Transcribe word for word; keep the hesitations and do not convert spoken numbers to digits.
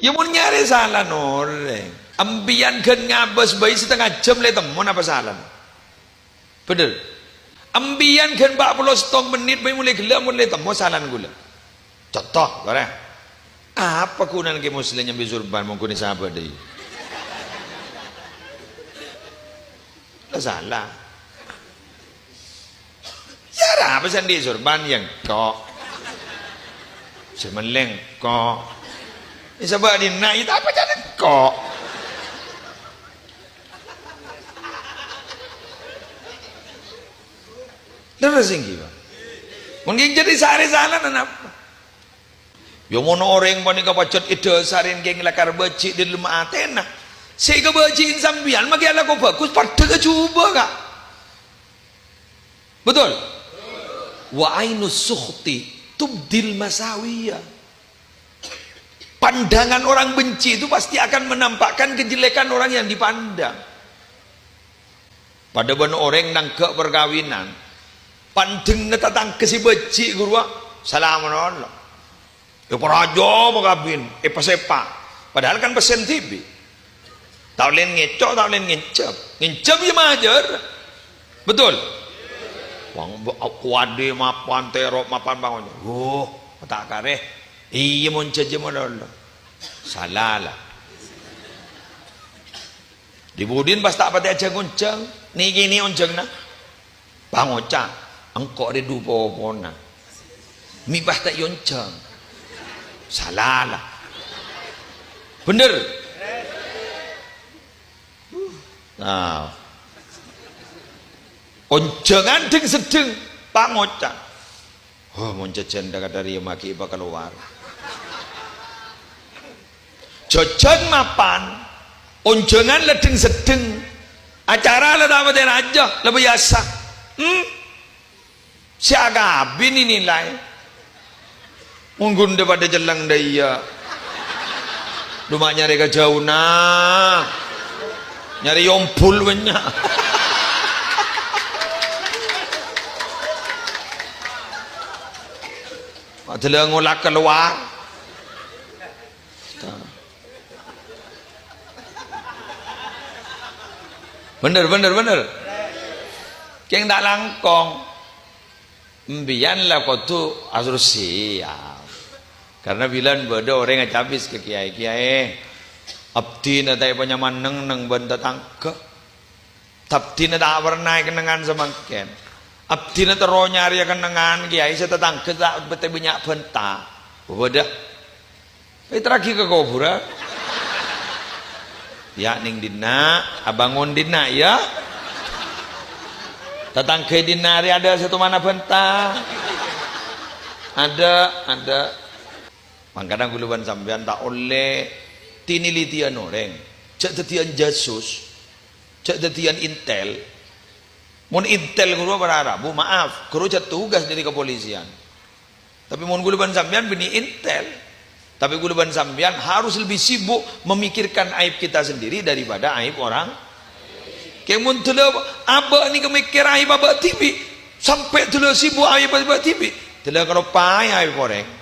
Iyâ, mon nyarè salana orèng. Empèyan ghân ngabâs bhâi satengnga jhâm la ètemmo napa salana? Bhender. Empèyan ghân pa' polo sèttong mennit bhâi molaè ghellâ' mon la ètemmo salana kaulâ. Conto, torè. Apa ghunana Kè Musleh nyambi sorban mon ghun èsabâ' dâ' iyâ? La sala. Yâ, arapa sè andi' sorban, yâ engko'. Sè mellè engko'. Èsabâ' dinna', yâ ta' apa can engko'. Lerres ènggi, Pak? Mon ghi' jadi sarè salana napa? Yâ, mon orèng panèka pajhât èdhâsarè kèng lakar bâji' dâlem atèna. Sè èkabâji'in sampèyan makè alako bhâghus, padâ ka jhubâ', Ka'. Betul? Wa ainus sukhti tubdil masawiya. Pandangan orang benci itu pasti akan menampakkan kejelekan orang yang dipandang. Padâ bân orèng nangghâ' parkabinan, pandhengnga tatangghâ sè bâji' ghâruwa, salamana Allah. Èparajâ makabin, èpasèpa'. Padahal kan pèssèna dhibi'. Ta' ollè ngèco', ta' ollè ngènjhâm. Ngènjhâm yâ majâr. Betul? Bang, ba-, kuwâdhi mapan, tèro' mapan, bang. Oh, ta' karè. Iyâ, mon jhâjhâ malolo. Sala, la. Dhi-budhina pas ta' patè ajhâng-onjhâng, nè-kènè onjhângnga. Pangoca', "Engko' rè dhu popona. Mè' pas ta' èonjhâng." Sala, la. Bhender? Nah. Onjhângan dhing-seddhing, pangoca'. Oh, mon jhâjhân dhâ-kadhâ rèya maghi èpakalowar. Jhâjhân mapan, onjhângan la dhing-seddhing, acara la ta' patè rajâ, la biyasa. Hmm? Sè akabin ènilai. Mon ghun dhâ-padhâ celleng dhâ' iyâ. Dhu ma' nyarè kajhâuna. Nyarè yombul bânnya'. Padahal ngolak kalowar. Bhender, bhender, bhender. Kèng ta' langkong. Empèyan la kodhu harus siap. Karena bilân bâdâ orèng acabis ka kèyaè, "Kèyaè, abdhina ta' èpanyaman neng-neng bân tatangghâ. Abdhina ta' pernah èkennengngan samangkèn. Abdhina terro nyarèya kennengngan, kèyaè, sè tatangghâ ta' patè bânnya' bânta." Bâdâ. Èterraghi ka kobhurrâ. Yâ, neng dinna', abângon dinna', yâ. Tatangghâ dinna' rè adâ' sè tomana bânta. Adâ', adâ'. Mangkana kaulâ bân sampèyan ta' ollè tènèlètèyan orèng. Jhâ' dhâddhiyân jasus. Jhâ' dhâddhiyân intel. Mon intel ghâruwa para rabu, maaf, ghâruwa jhâ' tugas dâri kepolisian. Tapi mon kaulâ bân sampèyan bânnè intel. Tapi kaulâ bân sampèyan harus lebih sibuk memikirkan aib kita sendiri daripada aib orang. Kèng mon dhâlâ abâ' nèka mèkkèr aib abâ' dhibi', sampè' dhâlâ sibuk aib abâ' dhibi', dhâlâ kaloppaè aib orèng.